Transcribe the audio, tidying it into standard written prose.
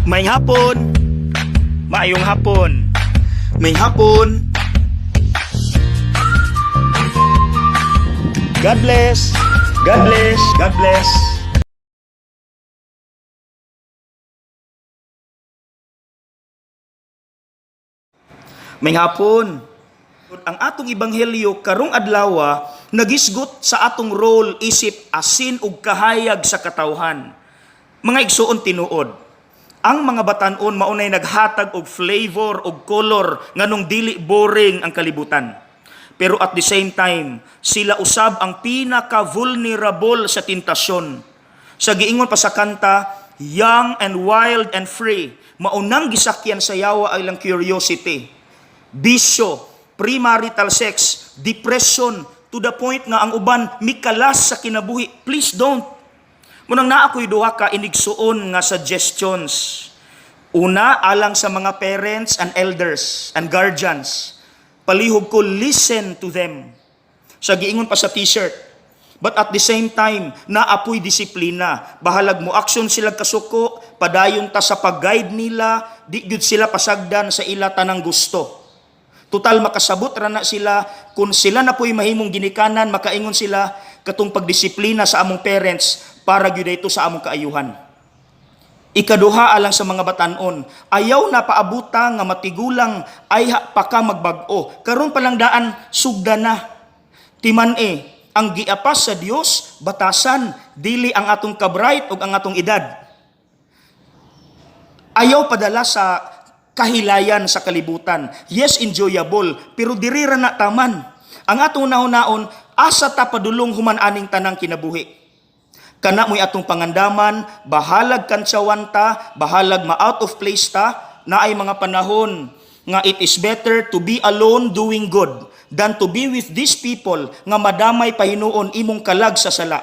Maayong hapon. Maayong hapon. Maayong hapon. God bless. God bless. God bless. Maayong hapon. Ang atong ebanghelyo karong adlawa nagisgot sa atong role isip asin ug kahayag sa katawhan. Mga igsuon, tinuod. Ang mga batan-on maunay naghatag og flavor og color nganong dili boring ang kalibutan. Pero at the same time, sila usab ang pinaka-vulnerable sa tentasyon. Sa giingon pa sa kanta, "Young and wild and free," maunang gisakyan sa yawa ang ilang curiosity. Bisyo, premarital sex, depression, to the point nga ang uban mikalas sa kinabuhi. Please don't. Munang naa ko'y duha ka inigsuon nga suggestions. Una, alang sa mga parents and elders and guardians. Palihog ko, listen to them. Sa giingon pa sa T-shirt. But at the same time, naa poy disiplina. Bahalag mo action sila kasuko, padayon ta sa pag-guide nila, di gyud sila pasagdan sa ila tanang gusto. Total makasabot ra na sila. Kung sila na po'y mahimong ginikanan, makaingon sila katong pagdisiplina sa among parents para gyud ito sa among kaayuhan. Ikaduha, alang sa mga batanon, ayaw na paabuta nga matigulang ay pa ka magbag-o. Karon pa lang daan, sugda na. Timan e, ang giapas sa Dios batasan, dili ang atong kabright o ang atong edad. Ayaw padala sa kahilayan sa kalibutan. Yes, enjoyable, pero diri ra na taman. Ang atong nahunaon, asa ta padulong human aning tanang kinabuhi? Kana mo'y atong pangandaman, bahalag kantsawan ta, bahalag ma-out of place ta, naay mga panahon nga it is better to be alone doing good than to be with these people nga madamay pahinuon imong kalag sa sala.